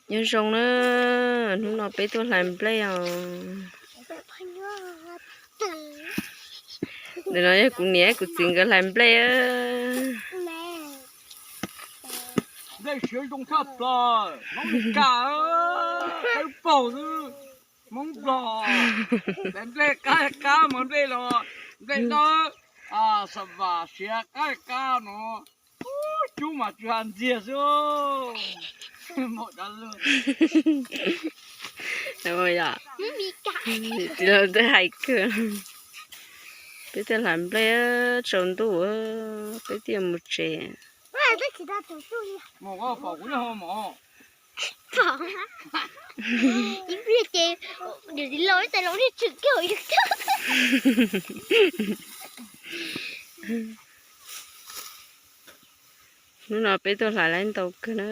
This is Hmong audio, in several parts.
Nyob zoo na, hnub no peb tuaj hlais nplej os. Ntawm no yog kuv niam kuv txiv nkawd hlais nplej. Nplej siav zoo tshaj plaws, Hmoob Meskas, peb paug xwb, Hmoob Nplog, nplej qab qab mas nplej los, nplej dawb, xav vam siav qab qab no, cub mas tsis hais ntxiag xwb. Txiv laus twb hais kawg, peb tuaj hlais nplej tsaus ntuj, peb thiaj mus tsev. Hnub no peb tuaj hlais laib ntau kawg na.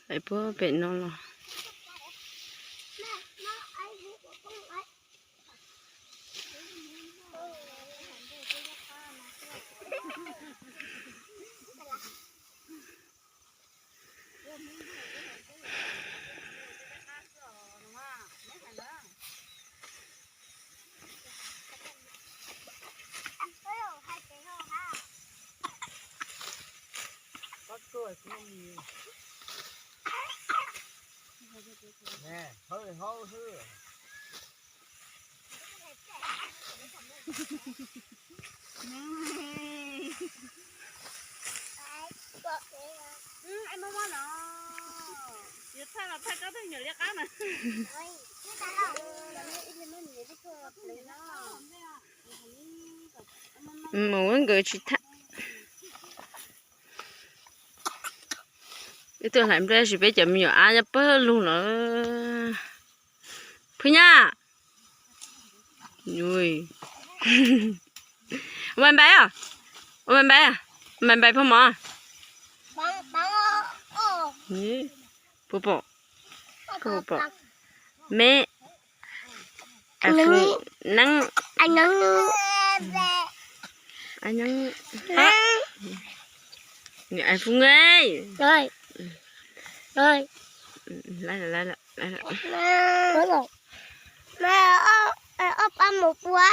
Hlais puag pem no los. Mus nkawd tsis tham. Peb tuaj hlais nplej tab sis peb cov me nyuam ab nyob pawg lug lawm. Phub Nyab, ua npais, ua npais, ua npais phoj mov. Puas pom, puas pom me neeb, neeb, ob pab mus pua.